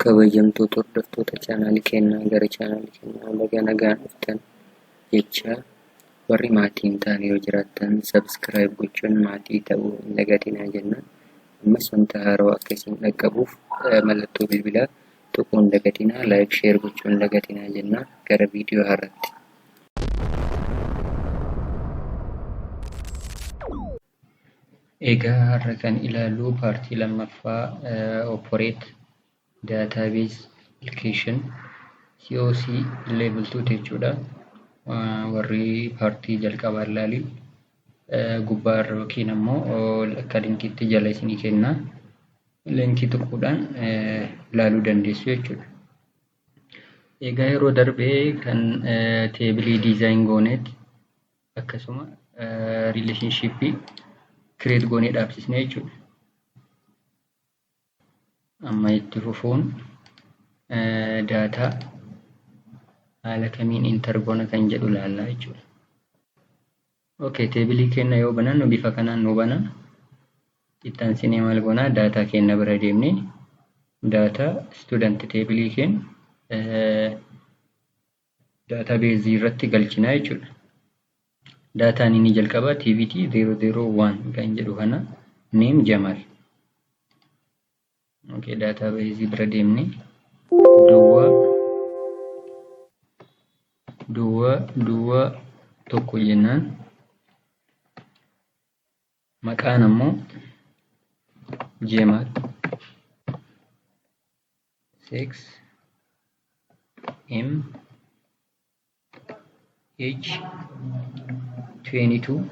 Kabajamtoota hordoftoota chaanaalii keenyaa gara chaanaalii keenyaa baga nagaan dhuftan jechaa warri maatii hin taane yoo jiraattan subscribe gochuun maatii ta'uu hin dagatinaa jenna. Ammas wanta haarawaa akka isin dhaqqabuuf mallattoo bilbilaa tuquu hin dagatinaa, like share gochuu hin dagatinaa jenna. Gara viidiyoo har'aatti. Egaa har'a kan ilaallu paartii lammaffaa Operate Database Application COC Level 2 jechuudha. Warri paartii jalqabaa ilaalin gubbaa irra yookiin ammoo akka linkiitti jala isinii kenna. Linkii tuquudhaan ilaaluu dandeessu jechuudha. Egaa yeroo darbe kan teebilii diizaayin gooneeti akkasuma relationship create goonee dhaabsisne jechuudha. Amma itti fufuun daataa haala kamiin enter goona kan jedhu ilaalla jechuudha. Okay, teebilii keenya yoo banannu bifa kanaan nu bana. Itti aansinee maal goona? Daataa keenya bira deemnee daataa student teebilii keenya daataabeezii irratti galchina jechuudha. Daataan inni jalqabaa TVT 001 kan jedhu kana name Jamal. Okay, daataabeezii bira deemnee duwwaa duwwaa duwwaa tokko jennaan maqaan ammoo Jemal 6 M H 22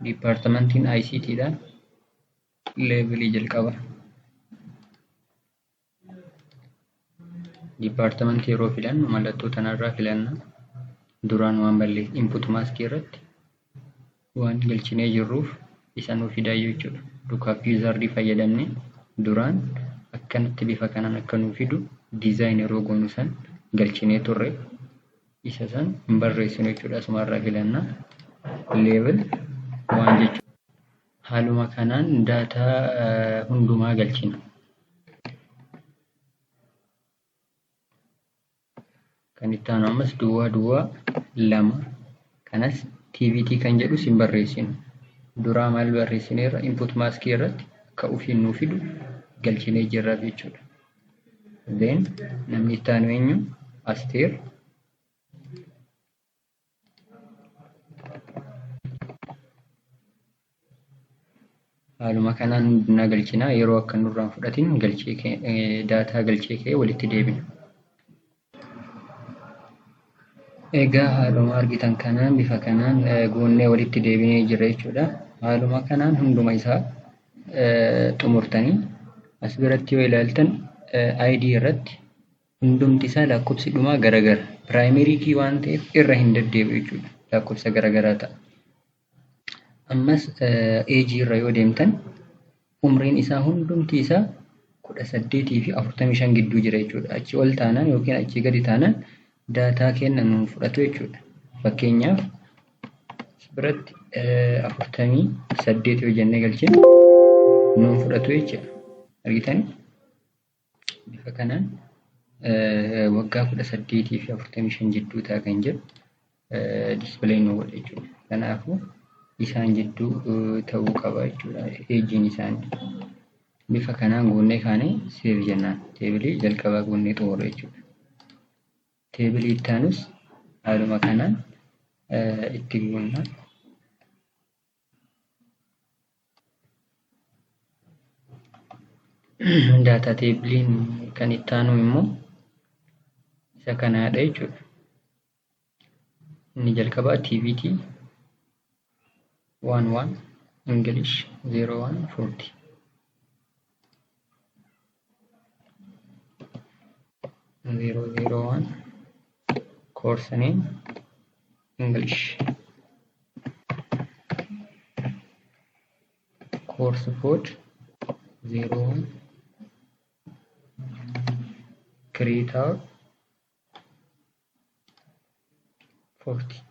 dipaartimentiin ICT dha. Leevilii jalqaba. Dipaartimentii yeroo filannu mallattoo tanarraa filanna. Duraan waan balleef input mask irratti waan galchinee jirruuf isa nuu fidaa jechuudha. Lookup wizard fayyadamne duraan akkanatti bifa kanaan akka nuu fidu design yeroo goonu san galchinee turre isa san hin barreessinu jechuudha. Asumarraa filanna level waan jechuudha. Haaluma kanaan daataa hundumaa galchina. Kan itti aanu ammas duwwaa duwwaa lama kanas TVT kan jedhus hin barreessinu. Duraa maal barreessineerra input mask irratti akka ofiin nuu fidu galchinee jirra jechuudha. Then namni itti aanu eenyu? Asteer. Haaluma kanaan hundinaa galchinaa yeroo akka nurraan fudhatin galchee daataa galchee ka'ee walitti deebina. Egaa haaluma argitan kanaan bifa kanaan goonnee walitti deebinee jirra jechuudha. Haaluma kanaan hunduma isaa xumurtanii as biratti yoo ilaaltan ID irratti hundumti isaa lakkoofsi dhumaa garagara. Primary key waan ta'eef irra hin deddeebi'u jechuudha. Lakkoofsa garagaraa ta'a. Ammas age irra yoo deemtan umriin isaa hundumti isaa 18 fi 45 gidduu jira jechuudha. Achii ol taanaan yookiin achii gadi taanaan daataa kenna nuun fudhatu jechuudha. Fakkeenyaaf as biratti 48 yoo jennee galchine nuun fudhatu jechuudha. Argitanii? Bifa kanaan waggaa 18 fi 45 jidduu ta'a kan jedhu display nu godha jechuudha. Kanaafuu isaan jidduu ta'uu qaba jechuudha eejiin isaanii. Bifa kanaan guunnee kaanee save jennaan. Teebilii jalqabaa guunnee xumurre jechuudha. Teebilii itti aanus haaluma kanaan itti guunna. Daataa teebiliin kan itti aanu immoo isa kanaadha jechuudha. Inni jalqabaa TVT 11 English 01 40. 001 course name English course code 01 create out 40.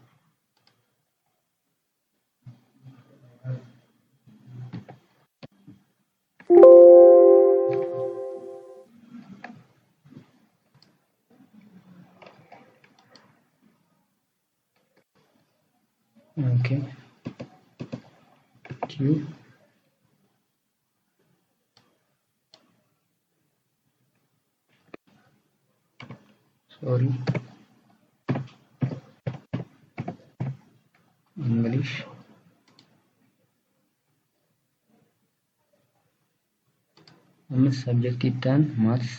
Sorry, English. Ammas subjectii itti aanu maths.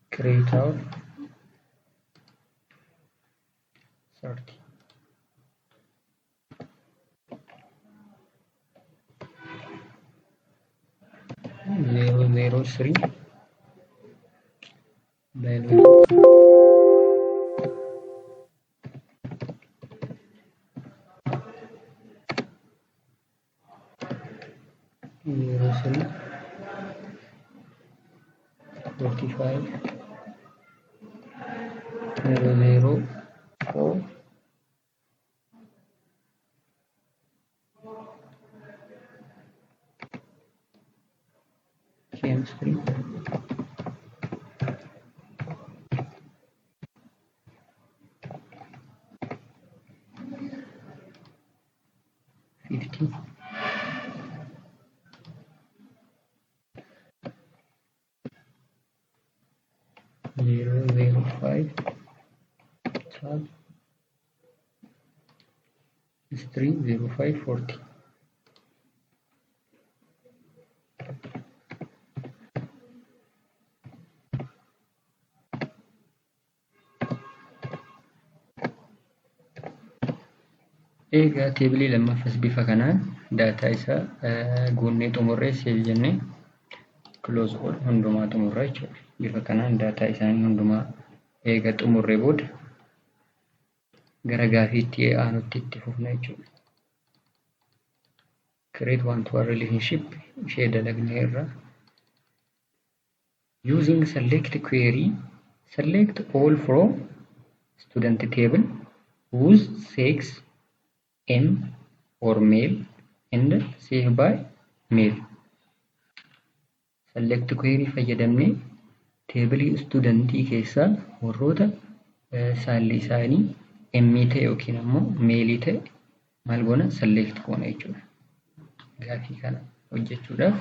Create out 30. 003 biology. 03 45 004 chemistry. 50 005 12 3 05 40. Egaa teebilii lammaffas bifa kanaan daataa isaa guunnee xumurree save jennee close all hundumaa xumurra jechuudha. Bifa kanaan daataa isaanii hundumaa eega xumurree booda gara gaafiitti aanutti itti fufna jechuudha. Create one to one relationship ishee dalagnee irra using select query select all from student table whose sex M or male and save by male. Select query fayyadamnee teebilii studentii keessaa warroota saalli isaanii M ta'e yookiin ammoo meelii ta'e maal goona select goona jechuudha. Gaafii kana hojjechuudhaaf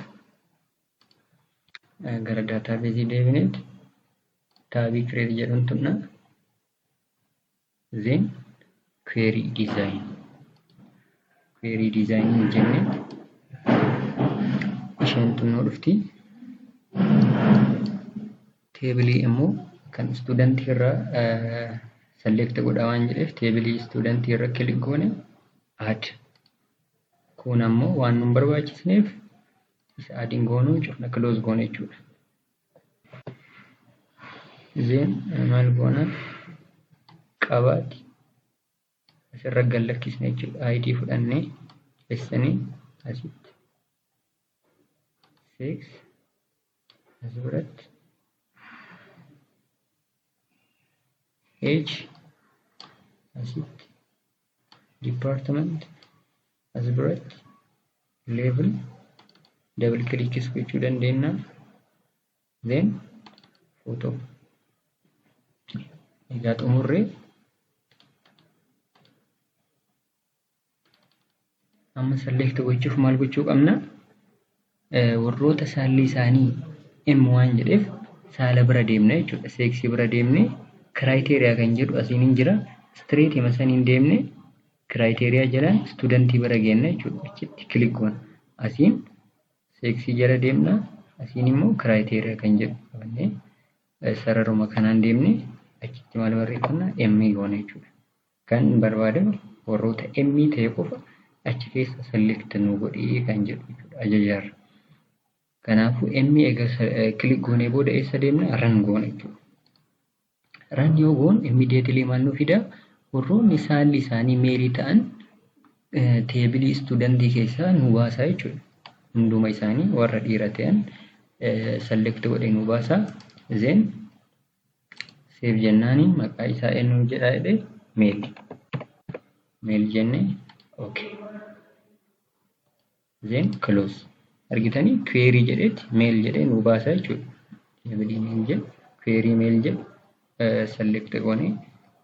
gara daataabeezii deebineet taabii create jedhuun tunna then query design. Query design jennee isheen tunnuu dhufti. Teebilii immoo kan studentii irraa select godha waan jedheef teebilii studentii irra click goone add. Kun ammoo waan nun barbaachisneef isa add goonuu cufna close goone jechuudha. Then maal goona qabaati asirra gad lakkisne jechuudha. ID fudhannee essanii asitti 6 as biratti H asitti department as biratti level double click gochuu dandeenya. Then photo egaa xumurree amma select gochuuf maal gochuu qabna? Warroota saalli isaanii M waan jedheef saala bira deemna jechuudha. Seeksii bira deemnee criteria kan jedhu asiin hin jira. Straight hima saniin deemne criteria jalaan studentii bira geenna jechuudha. Achitti click goona. Asiin seeksii jala deemna. Asiin immoo criteria kan jedhu qabannee sararuma kanaan deemne achitti maal barreeffanna? M goona jechuudha. Kan barbaadamu warroota M ta'e qofa achi keessa select nu godhii kan jedhu jechuudha ajajaarra. Kanaafuu M eega click goonee booda eessa deemna? Run goona jechuudha. Run yoo goon immediately maal nu fida? Warroonni saalli isaanii meelii ta'an teebilii studentii keessaa nu baasaa jechuudha. Hunduma isaanii warra dhiira ta'an select godhee nu baasaa. Then save jennaani maqaa isaa eenyu jedhaa jedhee male. Male jennee okay. Then close. Argitanii query jedheeti male jedhee nu baasaa jechuudha. Teebilii male jedhu, query male jedhu select goonee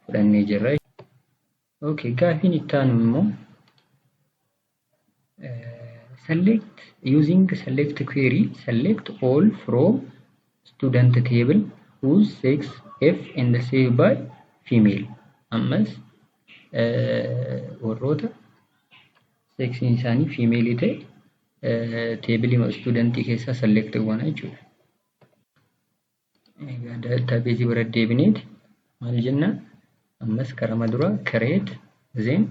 fudhannee jirra. Okay, gaafiin itti aanu immoo select using select query, select all from student table whose sex F and save by female. Ammas warroota seksiin isaanii female ta'e teebilii studentii keessaa select goona jechuudha. Egaa database bira deebineeti maal jenna? Ammas karama dura create, then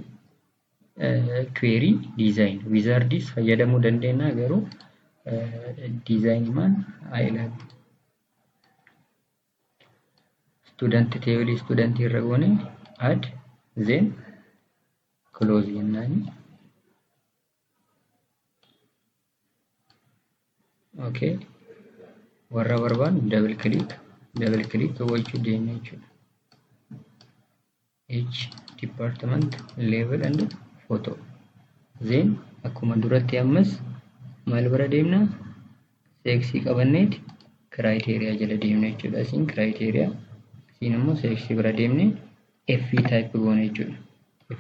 query design wizardis fayyadamuu dandeenya, garuu design maan haa ilaallu. Student table student irra goone add, then close jennaani. Okay. Warra barbaannu double click, double click gochuu deemna jechuudha. Each department level and photo. Then akkuma duratti ammas maal bira deemna? Seeksii qabanneeti criteria jala deemna jechuudha. Asiin criteria, asiin immoo seeksii bira deemne F type goone jechuudha.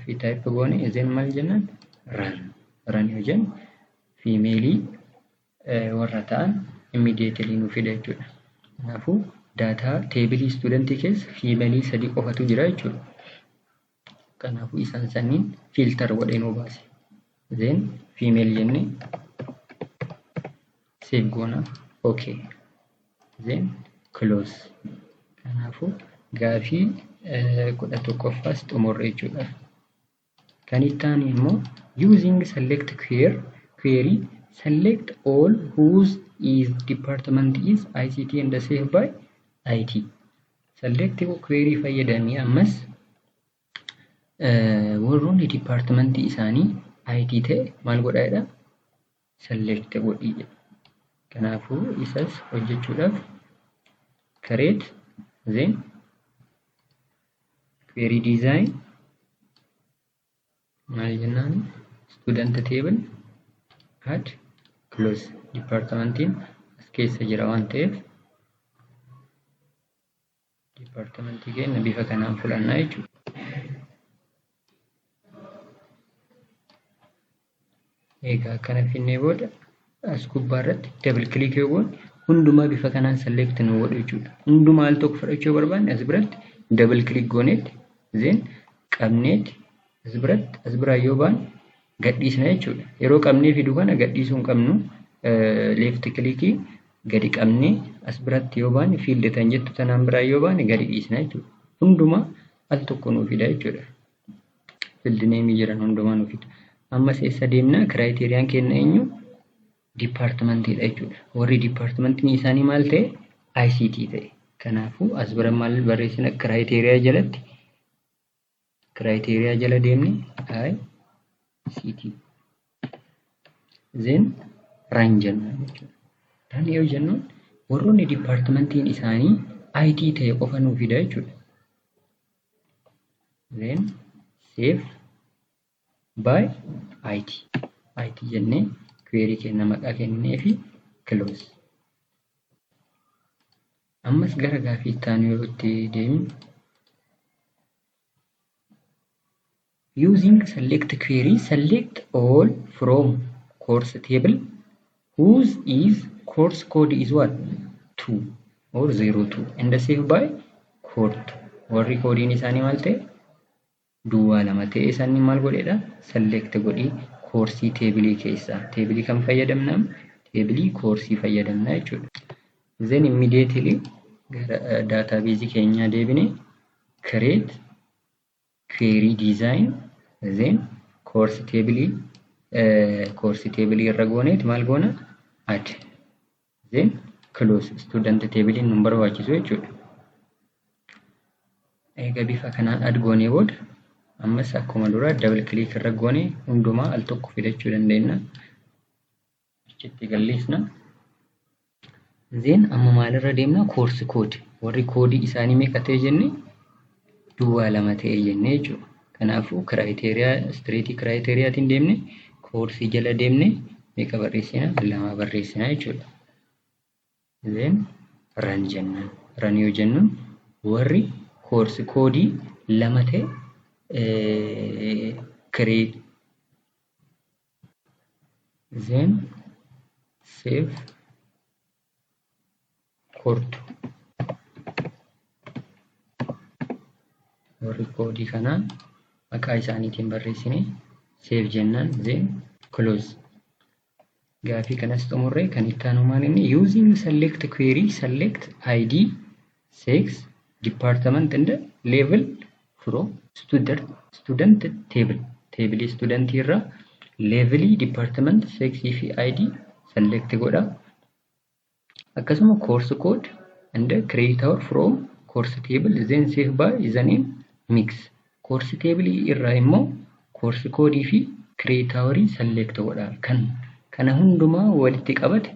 F type goone, then maal jennaan? Run. Run yoo jennu female warra ta'an immediately nu fida jechuudha. Kanaafuu daataa teebilii studentii keessa female sadii qofatu jira jechuudha. Kanaafuu isaan sanniin filter godhee nu baase. Then female jennee save goona. Okay. Then close. Kanaafuu gaafii 11ffaas xumurre jechuudha. Kan itti aanu immoo using select query, select all whose is department is ICT and save by IT. Select query fayyadamee ammas warroonni departmentii isaanii IT ta'e maal godhaa jedha? Select godhii jedha. Kanaafuu isas hojjechuudhaaf create, then query design, maal jennaan? Student table add, close. Departmentiin as keessa jira waan ta'eef departmentii keenya bifa kanaan fudhannaa jechuudha. Egaa akkana finnee booda as gubbaa irratti double click yoo goone hundumaa bifa kanaan select nu godhu jechuudha. Hundumaa al tokko fudhachuu yoo barbaanne as biratti double click gooneeti then qabneeti as biratti as biraa yoo baane gadhiisna jechuudha. Yeroo qabnee fidu kana gadhiisuu hin qabnu, left clickii gadi qabnee as biratti yoo baane field tan jettu tanaan biraa yoo baane gadi dhiisna jechuudha. Hundumaa al tokko nuu fida jechuudha. Field name jiran hundumaa nuu fida. Ammas eessa deemna? Kiraayiтерiyaan keenya eenyu? Dipaartimentiidha jechuudha. Warri dipaartimentiin isaanii maal ta'e? ICT ta'e. Kanaafuu as bira maal barreessina? Kiraayiteriyaa jalatti, kiraayiteriyaa jala deemne ICT. Then run jenna jechuudha. Run yoo jennuun warroonni dipaartimentiin isaanii IT ta'e qofa nuu fida jechuudha. Then save by IT. IT jennee query keenya maqaa kennee fi close. Ammas gara gaafii itti aanu yeroo itti deemnu using select query, select all from course table whose is course code is what? 2 or 02 and save by code 2. Warri koodiin isaanii maal ta'e? Duwwaa lama ta'e isaanii maal godheedha? Select godhii koorsii teebilii keessaa. Teebilii kan fayyadamna? Teebilii koorsii fayyadamna jechuudha. Then immediately gara database keenyaa deebine create query design, then course table, course table irra gooneet maal goona? Add, then close. Student table nun barbaachisu jechuudha. Egaa bifa kanaan add goonee booda ammas akkuma dura double click irra goonee hundumaa al tokko fidachuu dandeenya. Achitti galleessina. Then amma maalirra deemna? Course code. Warri koodii isaanii meeqa ta'e jenne? Duwwaa lama ta'e jenne jechuudha. Kanaafuu kiraayiteriyaa istiriitii kiraayiтерiyaatiin deemne, koorsii jala deemne meeqa barreessina? Lama barreessina jechuudha. Then Run jennaan. Run yoo jennuun warri course code 2 ta'e create then save kortu warri koodii kanaa maqaa isaaniitiin barreessine save jennaan then close. Gaafii kanas xumurre. Kan itti aanu maal inni? Using select query, select ID, sex, department and level from student table. Table student irraa levelii, department, sex fi ID select godha. Akkasuma course code and credit hour from course table, then save by the name mix. Course table irraa immoo course code fi credit hour select godha. Kan kana hundumaa walitti qabate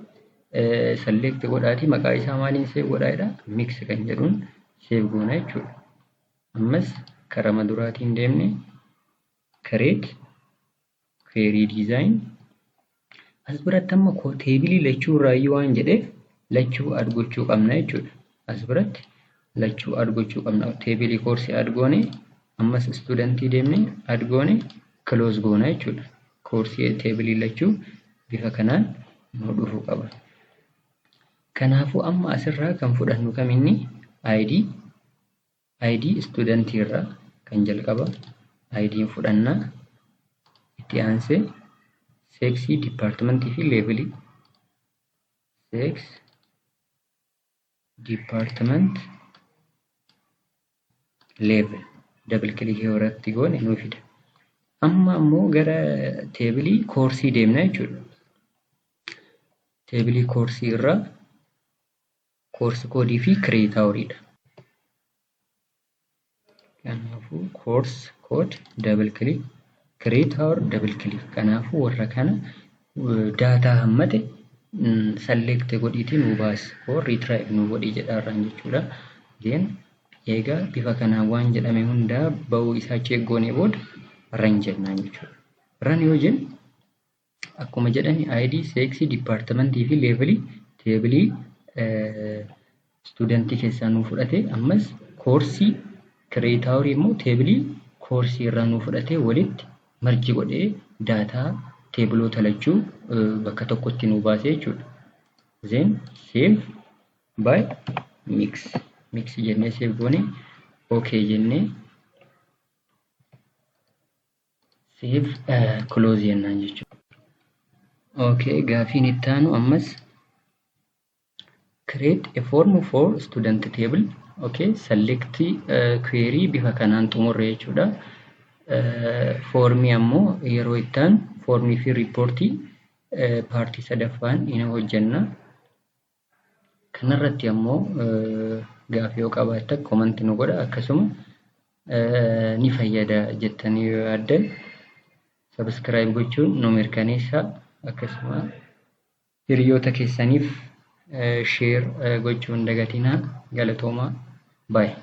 select godhaati maqaa isaa maaliin save godhaa jedha? Mix kan jedhuun save goona jechuudha. Ammas karama duraatiin deemne create query design. As biratti amma tableii lachuu irraayyuu waan jedheef lachuu add gochuu qabna jechuudha. As biratti lachuu add gochuu qabna. Tableii courseii add goone, ammas studentii deemne add goone, close goona jechuudha. Courseii tableii lachuu bifa kanaan nu dhufuu qaba. Kanaafuu amma asirraa kan fudhannu kaminni? ID, ID studentii irraa kan jalqaba ID fudhannaa, itti aansee sexii, departmentii fi levelii, sex, department, level. Double click irratti goone nuu fida. Amma ammoo gara tableii courseii deemna jechuudha. Tableii courseii irraa course codeii fi credit houriidha. Kanaafuu course code double click, credit hour double click. Kanaafuu warra kana data hammate select godhiitii nuu baasi or retrieve nuu godhii jedhaarraan jechuudha. Then egaa bifa kanaan waan jedhame hundaa bahuu isaa check goonee booda run jennaan jechuudha. Run yoo jennu akkuma jedhame ID, sexii, departmentii fi levelii tableii studentii keessaa nuu fudhate, ammas courseii credit hourii immoo tableii courseii irraa nuu fudhate, walitti merge godhee data tableoota lachuu bakka tokkotti nuu baase jechuudha. Then save by mix, mix jennee save goone, okay jennee save close jennaan jechuudha. Okay, gaafiin itti aanu ammas create a form for student table. Okay, select query bifa kanaan xumurre jechuudha. Formii ammoo yeroo itti aanu formii fi reportii partii sadaffaan ni hojjenna. Kanarratti ammoo gaafii yoo qabaattan commentii nu godha. Akkasuma ni fayyada jettanii yoo yaaddan subscribe gochuun nu mirkaneessaa. Akkasuma hiriyoota keessaniif share gochuu hin dagatinaa. Galatoomaa, baay'ee.